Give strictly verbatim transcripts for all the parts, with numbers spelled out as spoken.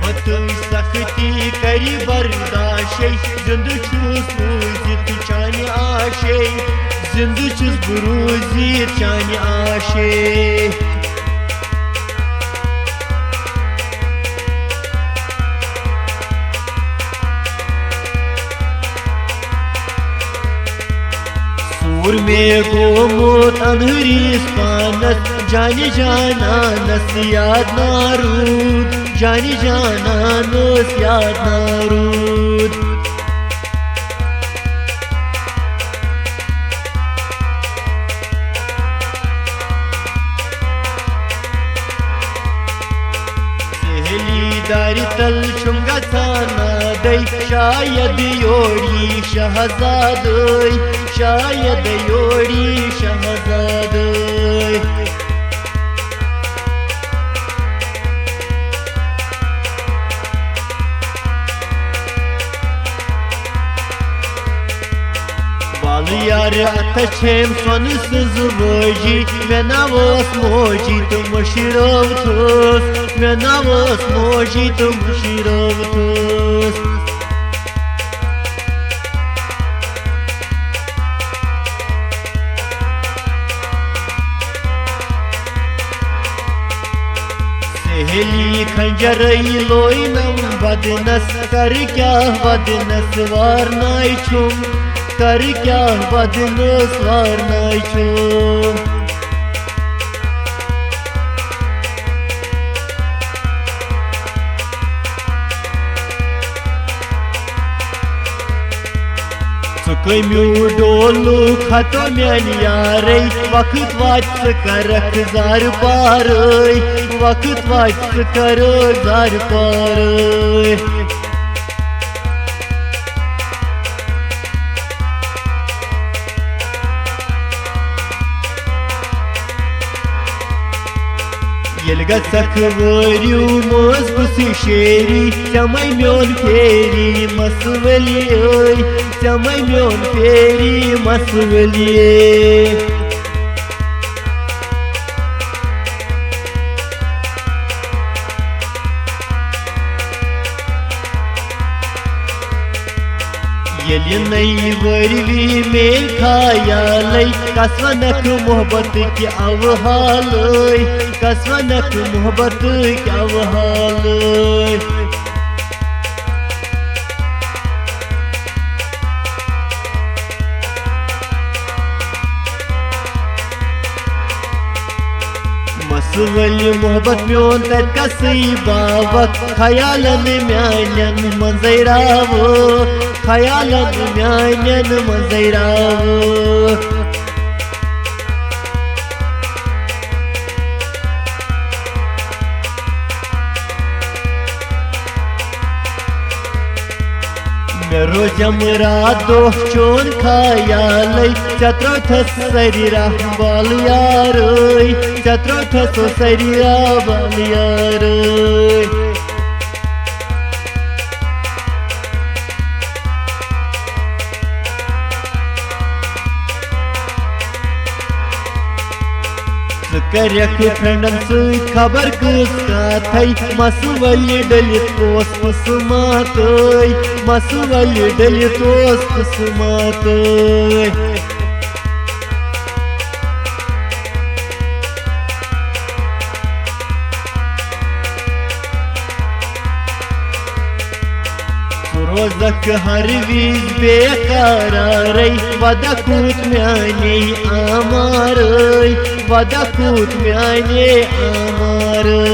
پتہٕ سختی کری برداشے، زندٕ چھُس روٗزِتھ چانہِ آشے، زندٕ چھُس بہٕ روٗزِتھ چانہِ آشے۔ سوٗر مےٚ گوٚمُت انہٕرِس پانس، جانہِ جانانس یاد نا روٗد، جانہِ جانانس یاد نا روٗد۔ سہیلی دارِ تل چھُم گژھان نادے، شاید یوری شہزادے، شاید یوری شہزادے۔ وَلہٕ یارٕ، اَتھَس چھیم سۄنہٕ سٕنٛز وٲجی، مےٚ ناو ٲس موجی تہٕ مٔشرٲوتھٕس، مےٚ ناو ٲس موجی تہٕ مٔشرٲوتھٕس۔ سہیلی خنجرے لوینم بدنس، کر کیاہ بدنس وارناے چھُم، کر کیاہ بدنس وارناے چھُم۔ ژٕ کٔمیو ڈولُک ہتو میانہِ یارے، وقت واتہِ ژٕ کرکھ زارٕ پارے، وقت واتہِ ژٕ کرکھ زارٕ پارے۔ ییٚلہِ گژھکھ وٲرِو منٛز کُسٕے شیری، ژےٚ مَے میون پھیری مسہٕ ؤلی ٲے، ژےٚ مَے میون پھیری مسہٕ ؤلی ٲے۔ ییٚلہِ نٔے وٲرۍ وی میٲنۍ خیالے، کس ونکھ محبت کہِ اوٕ حالے، کس ونکھ محبت کہِ اوٕ حالے۔ مسہٕ ؤلۍ محبت میون تتہِ کسٕے باوکھ، خیالن میانٮ۪ن منٛزے راوٕ، خیالن میانٮ۪ن منٛزے راوٕ۔ مےٚ روزٮ۪م راتھ دۄہ چون خیالے، ژےٚ ترٛووتھس سریٖرا بال یارے، ژےٚ ترٛووتھس سریٖرا بال یارے۔ ژٕ کریکھ فرینڈن سۭتۍ خبر کٕژ کتھے، مسہٕ ؤلۍ ڈٔلِتھ اوس قٕسمتٕے، مسہٕ ؤلۍ ڈٔلِتھ اوس قٕسمتٕے۔ ژٕ روزکھ ہر وِزِ بے قرارے، وعدہ کوٗت میانے آمارے، وعدہ کوٗت میانے آمارے۔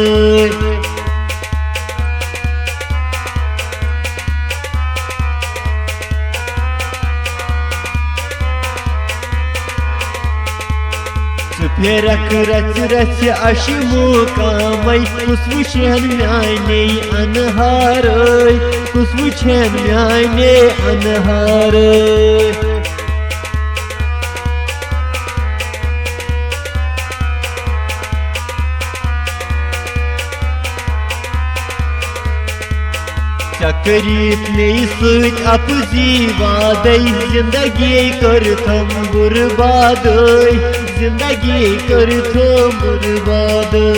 ژٕ پھیرکھ رژھِ رژھِ اَشہِ مُقامے، کُس وٕچھن میانے انہارے، کُس وٕچھن میانے انہارے۔ ژےٚ کٔرِتھ مے سۭتۍ اَپزی وعدے، زندگی کٔرتھم بربادے، زندگی کٔرتھم بربادے۔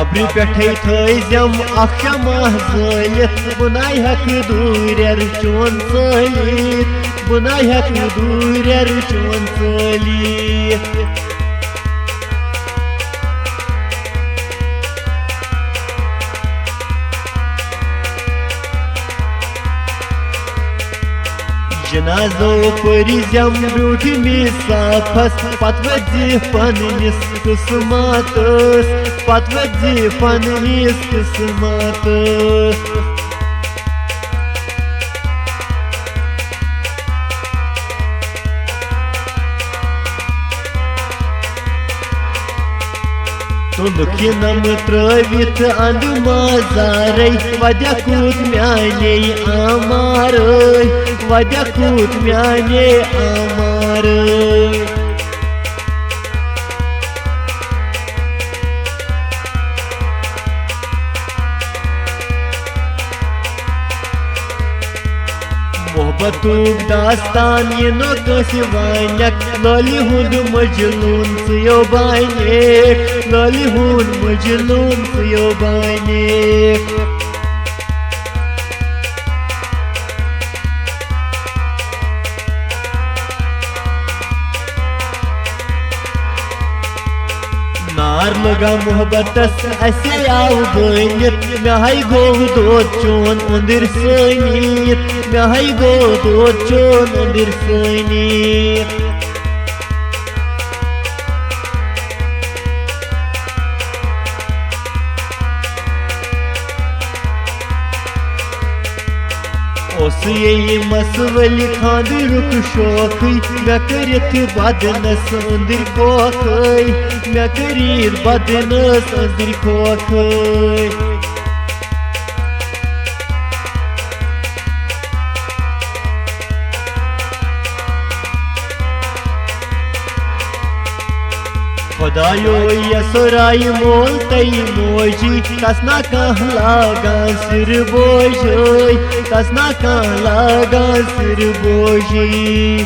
قبرِ پٮ۪ٹھَے تھٲوزٮ۪م اکھ شمع زٲلِتھ، بہٕ نَے ہٮ۪کہٕ دوٗرٮ۪ر چون ژٲلِتھ، بہٕ نَے ہٮ۪کہٕ دوٗرٮ۪ر چون ژٲلِتھ۔ جنازو پٔرۍ زٮ۪م برٛونٛٹھمِس صافس، پتہٕ وٲتۍ زِ پننِس قٕسمتس، پتہٕ وٲتۍ زِ پننِس قٕسمتس۔ تُلُکھ یہِ نم ترٲوِتھ اندٕ مازارے، ودیا کوٗت میانے آمارے، ودیا کوٗت میانے آمارے۔ محبتُک داستان یہِ نہٕ کٲنٛسہِ وانٮ۪کھ، لٲلہِ ہُنٛد مجنوٗن ژٕیو بانٮ۪کھ، لٲلہِ ہُنٛد مجنوٗن ژٕیو بانٮ۪کھ۔ نار لگا محبتس، اسے آو بٲنِتھ، مےٚ ہاے گوٚو دود چون أنٛدٕرۍ سٲنِتھ، مےٚ ہاے گوٚو دود چون أنٛدٕرۍ سٲنِتھ۔ اوس یہِ مسوٕلۍ خانٛدرُک شوقٕے، مےٚ کٔرِتھ بدنس أنٛدٕرۍ کھوکھٕے، مےٚ کٔرِتھ بدنس أنٛدٕرۍ کھوکھٕے۔ خدایو یسراے مول تئی موجی، تس نا کانٛہہ لاگان سر بوجی، تس نا کانٛہہ لاگان سر بوجی۔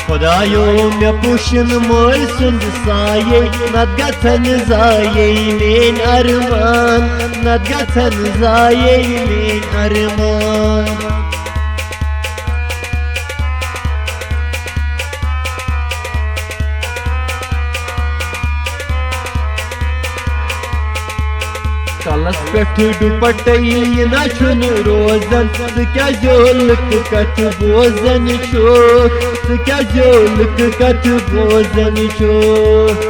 خدایو مےٚ پوشن مٲلۍ سُنٛد سایے، نتہٕ گژھن زایے میٲنۍ ارمان، نتہٕ گژھن زایے میٲنۍ ارمان۔ کلس پٮ۪ٹھ ڈُپٹے یہِ نہ چھُنہٕ روزان، ژٕ کیٛازِ لُکہٕ کتھٕ بوزان چھُکھ، ژٕ کیٛازِ لُکہٕ کتھٕ بوزان چھُکھ؟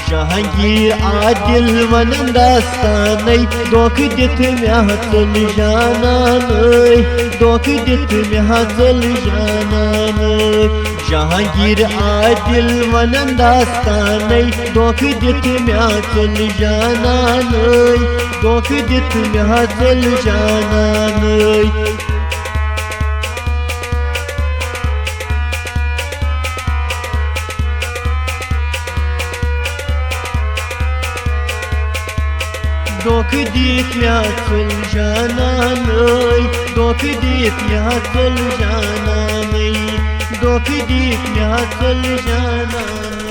جہانگیر عادل ونان داستانے، دھوکہٕ دِتھ مےٚ ژوٚل جانانے، دھوکہٕ دِتھ مےٚ ژوٚل جانانے۔ جہانگیر عادل ونان داستانے، دھوکہٕ دِتھ مےٚ ژوٚل جانانے، دھوکہٕ دِتھ مےٚ ژوٚل جانانے۔ دھوکہٕ دِتھ مےٚ ژوٚل جانانے، دھوکہٕ دِتھ مےٚ ژوٚل جانانے، دھوکہٕ دِتھ مےٚ ژوٚل جانانے۔